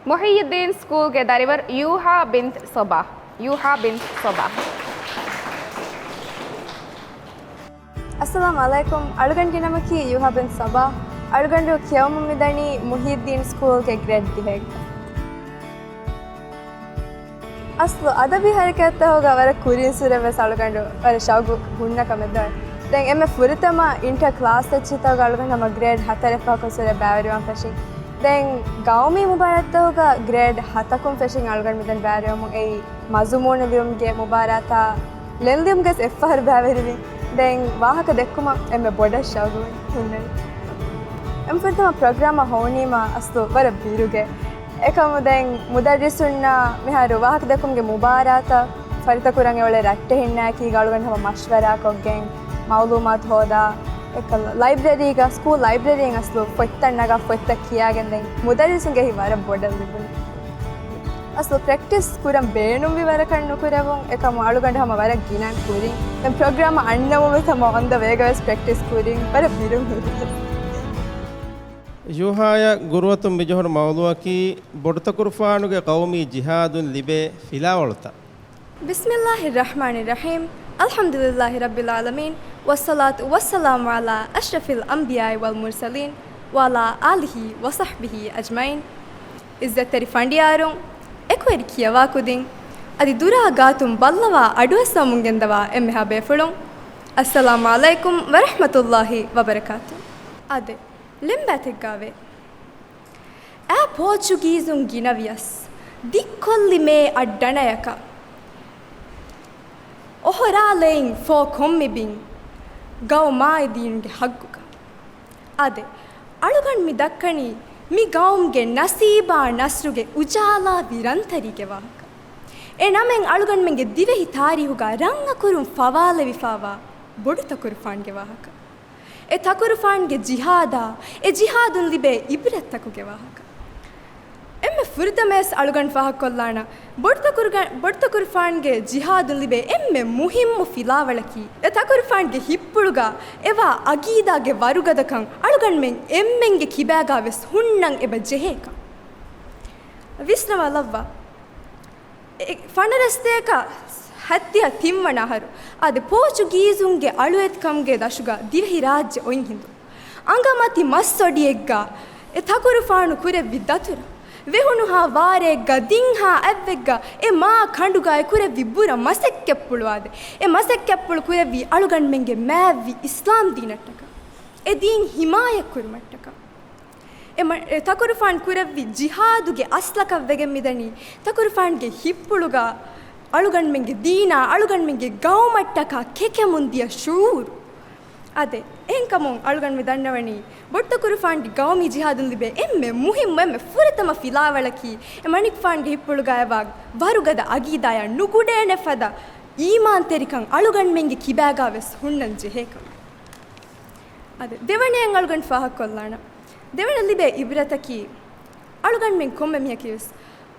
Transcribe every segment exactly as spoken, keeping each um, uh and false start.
މުޙިއްޔިއްދީން ސްކޫލްގެ ދަރިވަރު ޔޫހާ ބިންތު ޞަބާ. ޔޫހާ ބިންތު ޞަބާ. އައްސަލާމު ޢަލައިކުމް. އަޅުގަނޑުގެ ނަމަކީ ޔޫހާ ބިންތު ޞަބާ. އަޅުގަނޑު ކިޔަވަމުން މިދަނީ މުޙިއްޔިއްދީން ސްކޫލްގެ ގްރޭޑް ދިހައެއްގަ. އަސްލު އަދަބީ ހަރަކާތްތަކުގަ ވަރަށް ކުރިން ސުރެ ވެސް އަޅުގަނޑު ވަރަށް ޝައުގު ހުންނަ ކަމެއް ދޯ. ދެން އެންމެ ފުރަތަމަ އިންޓަ ކްލާސް އެއްޗިތަކުގަ އަޅުގަނޑު ހަމަ ގްރޭޑް ހަތަރެއް ފަހަކު ސުރެ ބައިވެރިވާން ފެށިން. ދެން ގައުމީ މުބާރާތްތަކުގަ ގްރޭޑް ހަތަކުން ފެށިން އަޅުގަނޑު މިދަނީ ބައިވެރިވަމުން. އެއީ މަޒުމޫނު ލިޔުމުގެ މުބާރާތާ ޅެން ލިޔުމުގަސް އެއްފަހަރު ބައިވެރިވިން. ދެން ވާހަކަ ދެއްކުމަށް އެންމެ ބޮޑަށް ޝައުގުވެ ހުންނަނީ. އެންމެ ފުރަތަމަ ޕްރޮގްރާމަށް ހޮވުނީމަ އަސްލު ވަރަށް ބިރުގެ. އެކަމު ދެން މުދައްރިސުންނާ މިހާރު ވާހަކަ ދެއްކުމުގެ މުބާރާތަށް ފަރިތަކުރަން އެއުޅޭ ރައްޓެހިންނާއެކީގަ އަޅުގަނޑު ހަމަ މަޝްވަރާކޮށްގެން، މައުލޫމާތު ހޯދާ، އެކަލަ ލައިބްރަރީގަ، ސްކޫލް ލައިބްރަރީން އަސްލު ފޮތްތައް ނަގާ ފޮތްތައް ކިޔާގެން ދެން މުދައްރިސުންގެ ހިތް ވަރަށް ބޮޑަށް ލިބުނީ. އަސްލު ޕްރެކްޓިސް ކުރަން ބޭނުންވި ވަރަކަށް ނުކުރެވުން. އެކަމު އަޅުގަނޑު ހަމަ ވަރަށް ގިނައިން ކުރިން. ދެން ޕްރޮގްރާމަށް އަންނަމުން ވެސް ހަމަ އޮން ދަ ވޭގަ ވެސް ޕްރެކްޓިސް ކުރިން. ވަރަށް ބިރުން ހުރި. ޔޫހާޔަށް ގުރުއަތުން މިޖެހުނު މައުޟޫއަކީ ބޮޑުތަކުރުފާނުގެ ޤައުމީ ޖިހާދުން ލިބޭ ފިލާވަޅުތައް. بسم الله الرحمن الرحيم. الحمد لله رب العالمين، والصلاة والسلام على أشرف الأنبياء والمرسلين، وعلى آله وصحبه أجمعين. ޢިއްޒަތްތެރި ފަނޑިޔާރުން، އެކުވެރި ކިޔަވާ ކުދިން، އަދި ދުރާ ގާތުން ބައްލަވާ އަޑުއައްސަވަމުން ގެންދަވާ އެންމެހާ ބޭފުޅުން، އައްސަލާމު ޢަލައިކުމް ވަރަޙްމަތުﷲ ވަބަރަކާތު. އާދެ، ޅެންބާތެއްގައި ވޭ. އާ ޕޯޗުގީޒުން ގިނަވިޔަސް، ދިއްކޮށްލި މޭ އައްޑަނަޔަކަށް، އޮހޮރާލެއިން ފޯ ކޮންމި ބިން، ގައުމާއި ދީނުގެ ހައްގުގަ. އާދެ، އަޅުގަނޑު މި ދައްކަނީ މި ގައުމުގެ ނަސީބާ ނަސްރުގެ އުޖާލާވި ރަންތަރީގެ ވާހަކަ. އެ ނަމެއް އަޅުގަނޑުމެންގެ ދިވެހި ތާރީހުގަ ރަންއަކުރުން ފަވާލެވިފާވާ ބޮޑު ތަކުރުފާންގެ ވާހަކަ. އެ ތަކުރުފާންގެ ޖިހާދާ، އެ ޖިހާދުން ލިބޭ އިބްރަތްތަކުގެ ވާހަކަ. އެންމެ ފުރަތަމަޔަސް އަޅުގަނޑު ފާހަގަކޮށްލާނަ، ބޮޑުތަކުރުގަ-، ބޮޑުތަކުރުފާންގެ ޖިހާދުން ލިބޭ އެންމެ މުހިއްމު ފިލާވަޅަކީ، އެ ތަކުރުފާންގެ ހިއްޕުޅުގަ އެވާ އަގީދާގެ ވަރުގަދަކަން އަޅުގަނޑުމެން އެންމެންގެ ކިބާގަ ވެސް ހުންނަން އެބަ ޖެހޭކަން. ވިސްނަވާލައްވާ. އެ ފަނަރަ ސަތޭކަ ހަތްދިހަ ތިންވަނަ އަހަރު، އާދެ، ޕޯޗުގީޒުންގެ އަޅުވެތިކަމުގެ ދަށުގަ ދިވެހިރާއްޖެ އޮތް ހިނދު، އަނގަމަތި މައްސޮޑިއެއްގަ އެ ތަކުރުފާނު ކުރެއްވި ދަތުރަށް، ވެހުނުހާ ވާރޭގަ ދިންހާ އަތްވެއްގަ އެ މާ ކަނޑުގައި ކުރެއްވި ބުރަ މަސައްކަތްޕުޅު، އާދެ، އެ މަސައްކަތްޕުޅު ކުރެއްވީ އަޅުގަނޑުމެންގެ މާތްވި އިސްލާމް ދީނަށްޓަކާ، އެ ދީން ހިމާޔަތް ކުރުމަށްޓަކާ. އެ މަ-، އެ ތަކުރުފާން ކުރެއްވި ޖިހާދުގެ އަސްލަކަށް ވެގެން މިދަނީ، ތަކުރުފާންގެ ހިއްޕުޅުގަ އަޅުގަނޑުމެންގެ ދީނާ، އަޅުގަނޑުމެންގެ ގައުމަށްޓަކާ ކެކެމުން ދިޔަ ޝުޢޫރު. އާދެ، އެހެންކަމުން އަޅުގަނޑު މި ދަންނަވަނީ، ބޮޑުތަކުރުފާންގެ ގައުމީ ޖިހާދުން ލިބޭ އެންމެ މުހިއްމު، އެންމެ ފުރަތަމަ ފިލާވަޅަކީ، އެ މަނިކުފާންގެ ހިއްޕުޅުގައިވާ ވަރުގަދަ އަގީދާޔާ ނުގުޑޭނެ ފަދަ އީމާންތެރިކަން އަޅުގަނޑުމެންގެ ކިބާގަ ވެސް ހުންނަން ޖެހޭކަމަށް. އާދެ، ދެވަނައަށް އަޅުގަނޑު ފާހަގަކޮށްލާނަ. ދެވަނަ ލިބޭ އިބްރަތަކީ، އަޅުގަނޑުމެން ކޮންމެ މީހަކީވެސް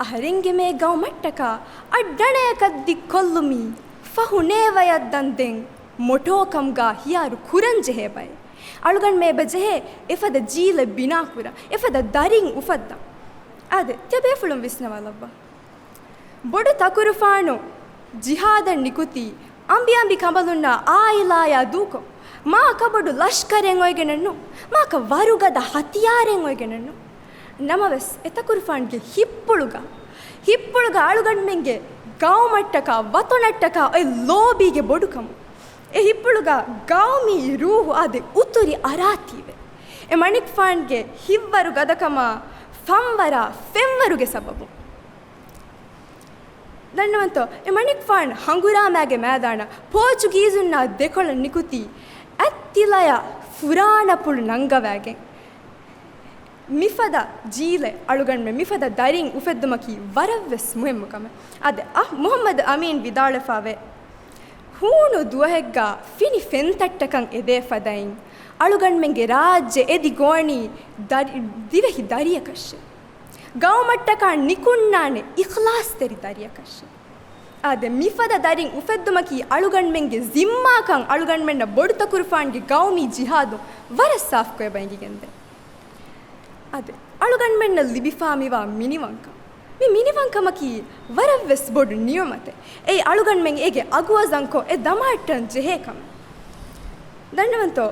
އަހަރެންގެ މޭ ގައުމަށްޓަކާ އައްޑަނަޔަކަށް ދިއްކޮށްލުމީ ފަހު ނޭވަޔަށް ދަންދެން މޮޓޯކަމުގަ ހިޔާރު ކުރަން ޖެހޭ ބައެއް. އަޅުގަނޑުމެން އެބަ ޖެހޭ އެފަދަ ޖީލެއް ބިނާކުރަން، އެފަދަ ދަރިން އުފައްދަން. އާދެ، ތިޔަބޭފުޅުން ވިސްނަވާލައްވާ. ބޮޑު ތަކުރުފާނު ޖިހާދަށް ނިކުތީ، އަނބިއަނބި ކަނބަލުންނާ އާއިލާޔާ ދޫކޮށް، މާކަ ބޮޑު ލަޝްކަރެއް އޮތްގެނެއްނު، މާކަ ވަރުގަދަ ހަތިޔާރެއް އޮތްގެނެއްނު. ނަމަވެސް، އެ ތަކުރުފާންގެ ހިއްޕުޅުގަ، ހިއްޕުޅުގަ އަޅުގަނޑުމެންގެ ގައުމަށްޓަކާ، ވަތަނަށްޓަކާ އޮތް ލޯބީގެ ބޮޑުކަމު، އެ ހިއްޕުޅުގަ ގައުމީ ރޫހު އާދެ އުތުރި އަރާތީވެ، އެ މަނިކުފާންގެ ހިތްވަރުގަދަކަމާ ފަންވަރާ ފެންވަރުގެ ސަބަބުން. ދަންނަވަންތޯ، އެ މަނިކުފާން ހަނގުރާމާގެ މައިދާނަށް ޕޯޗުގީޒުންނާ ދެކޮޅަށް ނިކުތީ، އަތްތިލަޔަށް ފުރާނަޕުޅު ނަންގަވައިގެން. މިފަދަ ޖީލެއް އަޅުގަނޑުމެން، މިފަދަ ދަރިން އުފެއްދުމަކީ ވަރަށްވެސް މުހިއްމު ކަމެއް. އާދެ، އަ، މުޙައްމަދު އަމީން ވިދާޅުވެފަވޭ، ހޫނު ދުވަހެއްގަ ފިނި ފެންތައްޓަކަށް އެދޭ ފަދައިން، އަޅުގަނޑުމެންގެ ރާއްޖެ އެދި ގޮވަނީ ދަރި-، ދިވެހި ދަރިއަކަށެ. ގައުމަށްޓަކާ ނިކުންނާނެ އިޚްލާޞްތެރި ދަރިއަކަށެ. އާދެ، މިފަދަ ދަރިން އުފެއްދުމަކީ އަޅުގަނޑުމެންގެ ޒިންމާކަން އަޅުގަނޑުމެންނަށް ބޮޑުތަކުރުފާންގެ ގައުމީ ޖިހާދުން ވަރަށް ސާފުކޮށް އެބަ އެނގިގެންދޭ. އާދެ، އަޅުގަނޑުމެންނަށް ލިބިފާ މިވާ މިނިވަންކަން. މި މިނިވަންކަމަކީ ވަރަށްވެސް ބޮޑު ނިޢުމަތެއް. އެއީ އަޅުގަނޑުމެން އޭގެ އަގު ވަޒަންކޮށް އެ ދަމާއްޓަން ޖެހޭ ކަމެއް. ދަންނަވަންތޯ؟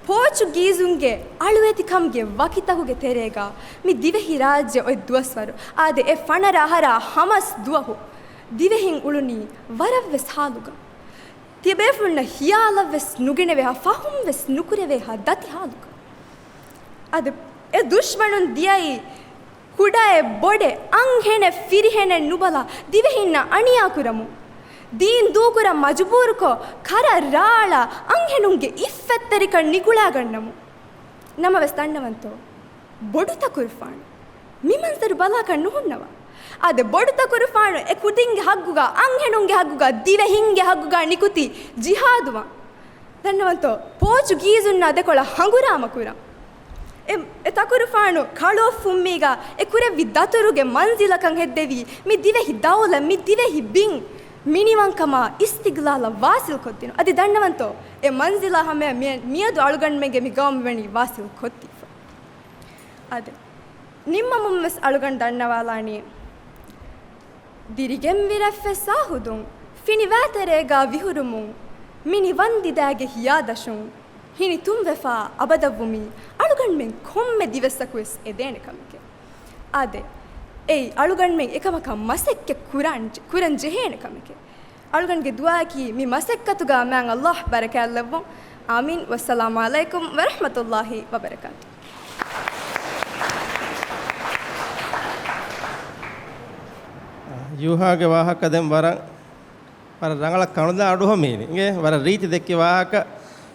ޕޯޗުގީޒުންގެ އަޅުވެތިކަމުގެ ވަކިތަކުގެ ތެރޭގަ މި ދިވެހިރާއްޖެ އޮތް ދުވަސްވަރު، އާދެ، އެ ފަނަރަ އަހަރާ ހަމަސް ދުވަހު ދިވެހިން އުޅުނީ ވަރަށްވެސް ހާލުގަ. ތިބޭފުޅުންނަށް ހިޔާލަށްވެސް ނުގެނެވޭހާ، ފަހުންވެސް ނުކުރެވޭހާ ދަތި ހާލުގަ. އަދި އެ ދުޝްމަނުން ދިޔައީ ކުޑައެއް ބޮޑެއް އަންހެނެއް ފިރިހެނެއް ނުބަލާ ދިވެހިންނަށް އަނިޔާކުރަމުން، ދީން ދޫކުރަން މަޖުބޫރުކޮށް، ކަރަށް ރާޅާ އަންހެނުންގެ އިއްފަތްތެރިކަން ނިގުޅާގަންނަމުން. ނަމަވެސް ދަންނަވަންތޯ؟ ބޮޑު ތަކުރުފާނު މި މަންޒަރު ބަލާކަށް ނުހުންނަވާ. އާދެ، ބޮޑު ތަކުރުފާނު އެ ކުދިންގެ ހައްގުގަ، އަންހެނުންގެ ހައްގުގަ، ދިވެހިންގެ ހައްގުގަ ނިކުތީ ޖިހާދުވާން. ދަންނަވަންތޯ؟ ޕޯޗުގީޒުންނާ ދެކޮޅަށް ހަނގުރާމަ ކުރަން. އެ، އެ ތަކުރުފާނު ކަޅުއޮށް ފުއްމީގަ އެ ކުރެއްވި ދަތުރުގެ މަންޒިލަކަށް ހެއްދެވީ މި ދިވެހި ދައުލަތް، މި ދިވެހި ބިން މިނިވަންކަމާ އިސްތިގްލާލަށް ވާސިލް ކޮށްދިނުން. އަދި ދަންނަވަންތޯ؟ އެ މަންޒިލާ ހަމަޔަށް މި، މިއަދު އަޅުގަނޑުމެންގެ މި ގައުމު ވަނީ ވާސިލް ކޮށްދީފަ. އާދެ، ނިންމަމުން ވެސް އަޅުގަނޑު ދަންނަވާލާނީ، ދިރިގެންވި ރަށްފަސް ސާހުދުން، ފިނިވާތެރޭގަ ވިހުރުމުން، މިނިވަންދިދާގެ ހިޔާދަށުން، ހިނިތުންވެފަ އަބަދަށްވުމީ، އަޅުގަނޑުމެން ކޮންމެ ދިވެއްސަކު ވެސް އެދޭނެ ކަމެކޭ. އާދެ، އެއީ އަޅުގަނޑުމެން އެކަމަކަށް މަސައްކަތް ކުރަން، ކުރަން ޖެހޭނެ ކަމެކޭ. އަޅުގަނޑުގެ ދުޢާއަކީ މި މަސައްކަތުގަ މާތް ﷲ ބަރަކާތްލައްވުން. އާމީން. ވައްސަލާމު ޢަލައިކުމް ވަރަޙްމަތުﷲ ވަބަރަކާތު. ޔޫހާގެ ވާހަކަ ދެން ވަރަށް، ވަރަށް ރަނގަޅަށް ކަނުލާ އަޑުއަހަމީނި. އިނގޭ، ވަރަށް ރީތި ދެއްކި ވާހަކަ،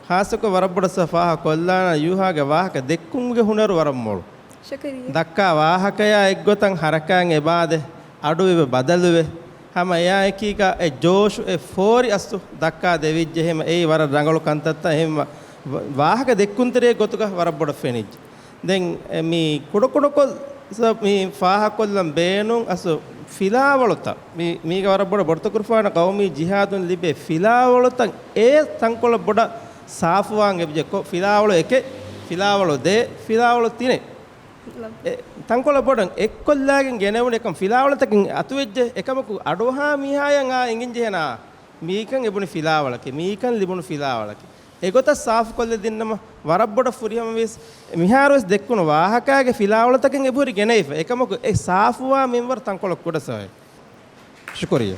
ޚާއްޞަކޮށް ވަރަށް ބޮޑަށް ފާހަގަ ކޮށްލާނަ ޔޫހާގެ ވާހަކަ ދެއްކުމުގެ ހުނަރު ވަރަށް މޮޅު. ޝުކުރިއްޔާ. ދައްކާ ވާހަކަޔާ އެއްގޮތަށް ހަރަކާތް އެބާދެ، އަޑުއިވެ ބަދަލުވެ، ހަމަ އެއާއެކީގަ އެ ޖޯޝު، އެ ފޯރި އަސްލު ދައްކާ ދެވިއްޖެ. ހަމަ އެއީ ވަރަށް ރަނގަޅު ކަންތައްތައް. އެހެންވެ، ވާ-، ވާހަކަ ދެއްކުންތެރިއެއް ގޮތުގަ ވަރަށް ބޮޑަށް ފެނިއްޖެ. ދެން އެ މި ކުޑަކުޑަކޮށް ސަ-، މި ފާހަގަކޮށްލަން ބޭނުން އަސް ފިލާވަޅުތައް، މި-، މީގަ ވަރަށް ބޮޑަށް ބޮޑުތަކުރުފާނަށް ޤައުމީ ޖިހާދުން ލިބޭ ފިލާވަޅުތައް އެ ތަންކޮޅެއް ބޮޑަށް ސާފުވާން އެބަޖެއްކޮށް، ފިލާވަޅު އެކެއް، ފިލާވަޅު ދޭއް، ފިލާވަޅު ތިނެއް. އެ ތަންކޮޅެއް ބޮޑަށް އެއްކޮށްލާގެން ގެނެވުނު އެކަން ފިލާވަޅުތަކެއް އަތުވެއްޖެ. އެކަމަކު އަޑުއަހާ މީހާޔަށް އާ އެނގިން ޖެހޭނާ މީކަން އެބުނި ފިލާވަޅަކީ، މީކަން ލިބުނު ފިލާވަޅަކީ. އެގޮތަށް ސާފުކޮށްލަދިންނަމަ ވަރަށް ބޮޑަށް ފުރިހަމަވީސް، މިހާރުވެސް ދެއްކުނު ވާހަކާގެ ފިލާވަޅުތަކެއް އެބަހުރި ގެނައިފަ. އެކަމަކު އެ ސާފުވާ މިންވަރު ތަންކޮޅަށް ކުޑަ ސަވައެއް. ޝުކުރިއްޔާ.